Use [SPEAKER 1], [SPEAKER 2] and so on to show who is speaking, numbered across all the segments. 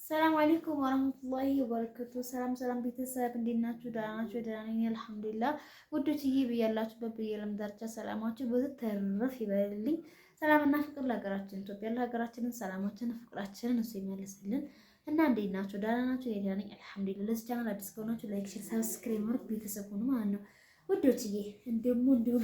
[SPEAKER 1] ሰላም አለይኩም ወራህመቱላሂ ወበረከቱ። ሰላም ሰላም ቤተሰብ እንዴት ናችሁ? ደህና ናችሁ? ደህና ነኝ አልሐምዱሊላህ። ውዶችዬ ብያላችሁበት በየዓለም ዳርቻ ሰላማችሁ ብዙ ተረፍ ይበልልኝ። ሰላምና ፍቅር ለሀገራችን ኢትዮጵያ፣ ለሀገራችንን ሰላማችንን ፍቅራችንን እሱ ይመልስልን እና እንዴት ናችሁ? ደህና ናችሁ? ደህና ነኝ አልሐምዱሊላህ። ለዚህ ቻናል አዲስ ከሆናችሁ like፣ share፣ subscribe ማድረግ ቤተሰብ ሁኑ ማለት ነው ውዶችዬ። እንደሞ እንዲሁም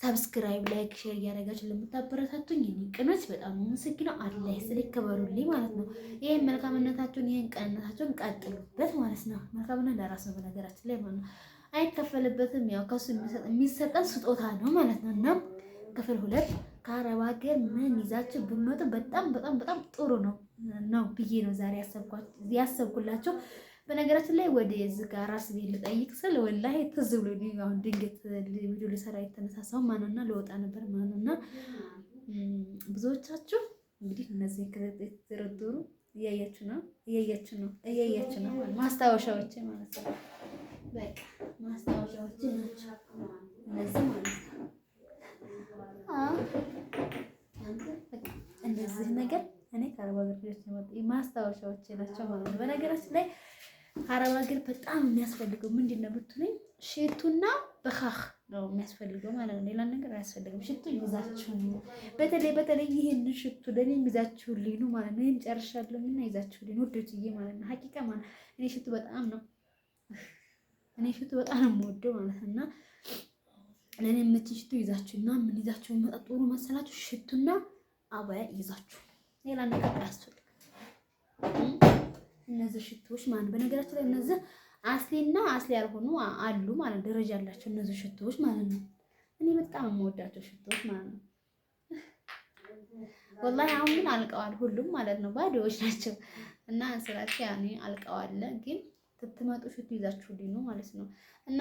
[SPEAKER 1] subscribe፣ like፣ share እያደረጋችሁ ለምታበረታቱኝ እኔ ቅኖች በጣም አመሰግነው። አላህ ይስጥልኝ፣ ክበሩልኝ ማለት ነው። ይሄን መልካምነታችሁን ይሄን ቅንነታችሁን ቀጥሉበት ማለት ነው። መልካምነት ለራስ ነው በነገራችን ላይ ማለት ነው፣ አይከፈልበትም። ያው ከሱ የሚሰጠን ስጦታ ነው ማለት ነው። እና ክፍል ሁለት ከአረብ ሀገር ምን ይዛችሁ ብትመጡ በጣም በጣም በጣም ጥሩ ነው ነው ብዬ ነው ዛሬ ያሰብኩላችሁ። በነገራችን ላይ ወደ እዚህ ጋር ራስ ቤት ልጠይቅ ስል ወላሂ ትዝ ብሎ አሁን ድንገት ቪዲዮ ልሰራ የተነሳሳው ማነውና ልወጣ ነበር ማነውና ብዙዎቻችሁ እንግዲህ እነዚህ የተደረደሩ እያያችሁ ነው እያያችሁ ነው እያያችሁ ነው ማስታወሻዎች ማለት ነው። በቃ ማስታወሻዎች ናቸው እነዚህ ማለት ነው። አዎ በቃ እነዚህ ነገር እኔ ከአረብ ሀገር ማስታወሻዎች ናቸው ማለት ነው። በነገራችን ላይ አረብ ሀገር በጣም የሚያስፈልገው ምንድን ነው ብትሉኝ፣ ሽቱና بخاخ ነው የሚያስፈልገው ማለት ነው። ሌላ ነገር አያስፈልግም። ሽቱ ይዛችሁ በተለይ በተለይ ይህን ሽቱ ለእኔ ይዛችሁልኝ ነው ማለት ነው። ይህን ጨርሻለሁ እና ይዛችሁልኝ ውዶችዬ ማለት ነው። حقيقة ማለት እኔ ሽቱ በጣም ነው እኔ ሽቱ በጣም ነው የምወደው ማለት ነው። እና ለእኔ የምችን ሽቱ ይዛችሁና ምን ይዛችሁ መጣ ጥሩ መሰላችሁ? ሽቱና አባያ ይዛችሁ ሌላ ነገር አያስፈልግም። እነዚህ ሽቶዎች ማለት ነው። በነገራችን ላይ እነዚህ አስሊና አስሊ ያልሆኑ አሉ ማለት ደረጃ ያላቸው እነዚህ ሽቶዎች ማለት ነው። እኔ በጣም የምወዳቸው ሽቶዎች ማለት ነው። ወላሂ አሁን ግን አልቀዋል ሁሉም ማለት ነው፣ ባዶዎች ናቸው እና ስላቸው ያኔ አልቀዋል ግን ስትመጡ ሽቱ ይዛችሁልኝ ነው ማለት ነው። እና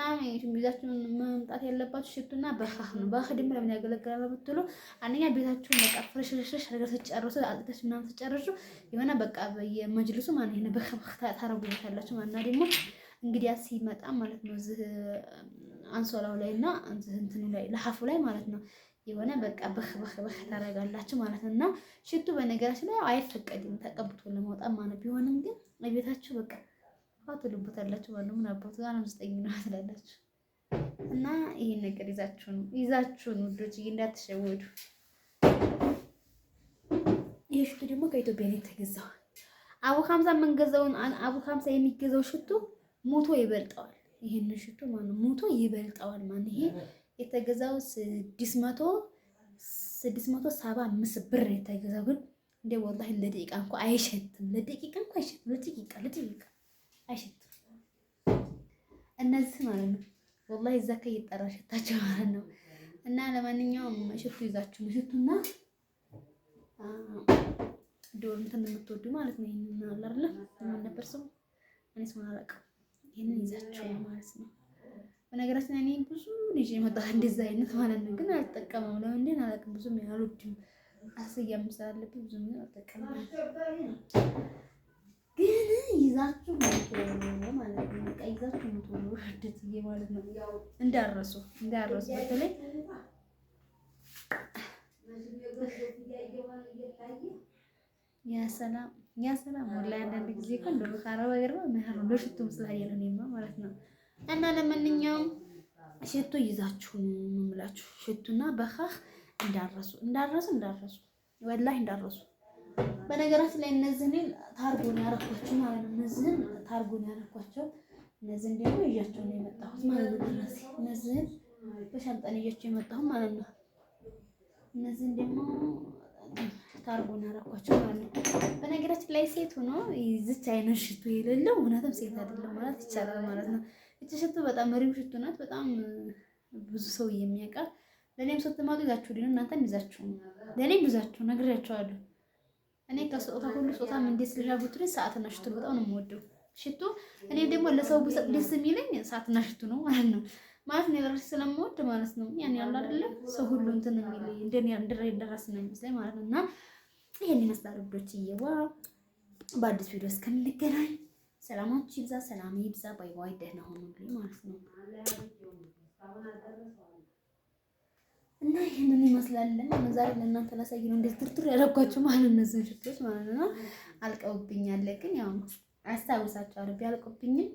[SPEAKER 1] ይዛችሁ መምጣት ያለባችሁ ሽቱና بخاخ ነው። بخاخ ደግሞ ለምን ያገለግላል ብትሉ፣ አንደኛ ቤታችሁን በቃ ፍርሽርሽርሽ ነገር ስትጨርሱ አጥታችሁ ምናምን ስትጨርሱ የሆነ በቃ በየመጅልሱ ማለት ነው بخاخ ታረጉበታላችሁ ማለት ነው። ደግሞ እንግዲያ ሲመጣ ማለት ነው እዚህ አንሶላው ላይ እና እንትኑ ላይ ለሐፉ ላይ ማለት ነው የሆነ በቃ بخ بخ بخ ታረጋላችሁ ማለት ነው። እና ሽቱ በነገራችን ላይ አይፈቀድም ተቀብቶ ለመውጣት ማለት ቢሆንም ግን ቤታችሁ በቃ ትሉበታላችሁ ማለት ነው። ምን አባቱ አለም ዘጠኝ ነው ትላላችሁ። እና ይሄን ነገር ይዛችሁ ነው ይዛችሁ ነው ውዶች፣ እንዳትሸወዱ። ይሄ ሽቱ ደግሞ ከኢትዮጵያ ነው የተገዛው። አቡ ሀምሳ የምንገዛውን አቡ ሀምሳ የሚገዛው ሽቱ ሞቶ ይበልጠዋል። ይሄን ሽቱ ማለት ሞቶ ይበልጠዋል ማለት ይሄ የተገዛው 675 ብር የተገዛው ግን እንደ ወላሂ ለደቂቃ እንኳን አይሸትም። ለደቂቃ እንኳን አይሸትም። ለደቂቃ ለደቂቃ አይሸትም። እነዚህ ማለት ነው ወላሂ እዛ ከእየጠራ ሸታቸው ማለት ነው። እና ለማንኛውም ሽቱ ይዛችሁ ነው ሽቱና ዶር እንትን የምትወዱ ማለት ነው። ይሄንን አለ አይደለ ምን ነበር ስሙ? እኔ ስሙን አላውቅም። ይሄንን ይዛችሁ ነው ማለት ነው። በነገራችን እኔ ብዙ ልጅ የመጣ እንደዛ አይነት ማለት ነው፣ ግን አልጠቀመም። ለምን እንደሆነ አላውቅም። ብዙም አልወድም። አስያም ስላለብኝ ብዙም አልጠቀምም። ግን ይዛችሁ ማለት ነው። በቃ ይዛችሁ ምትሆኑ ወደትዬ ማለት ነው። እንዳረሱ እንዳረሱ በተለይ ያ ሰላም ያ ሰላም ወላሂ አንዳንድ ጊዜ እኮ እንደው ከአረብ ሀገር ነው ነው ለሽቶም ስላየለ እኔማ ማለት ነው። እና ለማንኛውም ሽቶ ይዛችሁ ነው የምላችሁ። ሽቱና بخاخ እንዳረሱ እንዳረሱ እንዳረሱ ወላሂ እንዳረሱ በነገራችን ላይ እነዚህን ታርጎን ያረኳቸው ማለት ነው። እነዚህን ታርጎን ያረኳቸው እነዚህን ደግሞ ይዣቸው ነው የመጣሁት ማለት ነው። እነዚህ እነዚህን በሻንጣን ይዣቸው የመጣሁት ማለት ነው። እነዚህን ደግሞ ታርጎን ያረኳቸው ማለት ነው። በነገራችን ላይ ሴት ሆኖ ይዝች አይነት ሽቶ የሌለው እውነትም ሴት አይደለም ማለት ይቻላል ማለት ነው። እቺ ሽቶ በጣም ሪም ሽቶ ናት። በጣም ብዙ ሰው የሚያውቃት። ለእኔም ስትመጡ ይዛችሁ እናንተም ይዛችሁ ለእኔም ይዛችሁ ነግሬያቸዋለሁ። እኔ ከስጦታ ሁሉ ስጦታ ምን ደስ ይላል ብትሉኝ ሰዓትና ሽቶ በጣም ነው የምወደው። ሽቶ እኔ ደግሞ ለሰው ብሰጥ ደስ የሚለኝ ሰዓትና ሽቶ ነው ማለት ነው። ማለት ነው ለራሴ ስለምወድ ማለት ነው። ያን ያለ አይደለ ሰው ሁሉ እንትን የሚል እንደኔ እንደራስ ነው የሚመስለኝ ማለት ነው። እና ይሄን ይመስላል ውዶች። እየዋ በአዲስ ቪዲዮ እስከምንገናኝ ሰላማችሁ ይብዛ፣ ሰላም ይብዛ። bye bye። ደህና ሁኑልኝ ማለት ነው። እና ይህንን ይመስላል። ዛሬ ለእናንተ ላሳይ ነው እንደዚህ ትርትር ያደረኳቸው ማለት እነዚህን ሽቶች ማለት ነው። አልቀውብኛል፣ ግን ያው አስታውሳቸዋለሁ። ቢያልቁብኝም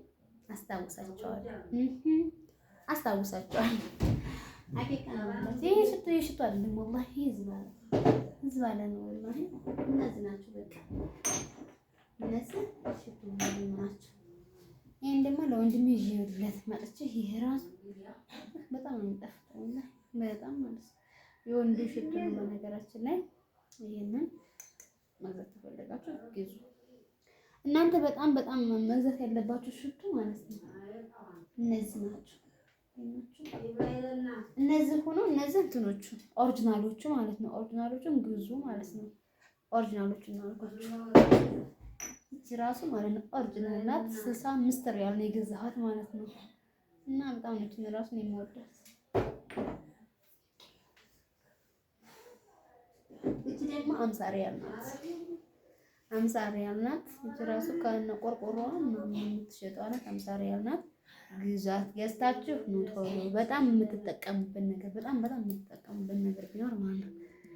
[SPEAKER 1] አስታውሳቸዋለሁ አስታውሳቸዋለሁ። حقيقة ነው። ይሄ ሽቶ ይሄ ሽቶ አይደለም والله፣ ይሄ زبالة زبالة ነው والله። እነዚህ ናቸው በቃ እነዚህ ሽቶ ናቸው። ይሄን ደግሞ ለወንድሜ ይዤለት መጥቼ ይሄ ራሱ በጣም ነው የሚጣፍጠው والله በጣም ማለት ነው። የወንዱ ሽቶ ነው። በነገራችን ላይ ይሄንን መግዛት ተፈለጋችሁ ግዙ። እናንተ በጣም በጣም መግዛት ያለባችሁ ሽቶ ማለት ነው እነዚህ ናቸው። እነዚህ ሆኖ እነዚህ እንትኖቹ original ኦቹ ማለት ነው። Original ኦቹን ግዙ ማለት ነው። Original ኦቹን አልኳችሁ። እቺ ራሱ ማለት ነው original ናት። 65 ሪያል ነው የገዛኋት ማለት ነው። እና በጣም ነው እቺን ራሱ ነው የምወዳት። እቺ ደግሞ 50 ሪያል ናት። 50 ሪያል ናት። እቺ ራሱ ከነ ቆርቆሮዋ ምናምን የምትሸጠዋ ናት። 50 ሪያል ናት። ግዛት ገዝታችሁ ኑ ቶሎ። በጣም የምትጠቀሙበት ነገር በጣም በጣም የምትጠቀሙበት ነገር ቢኖር ማለት ነው።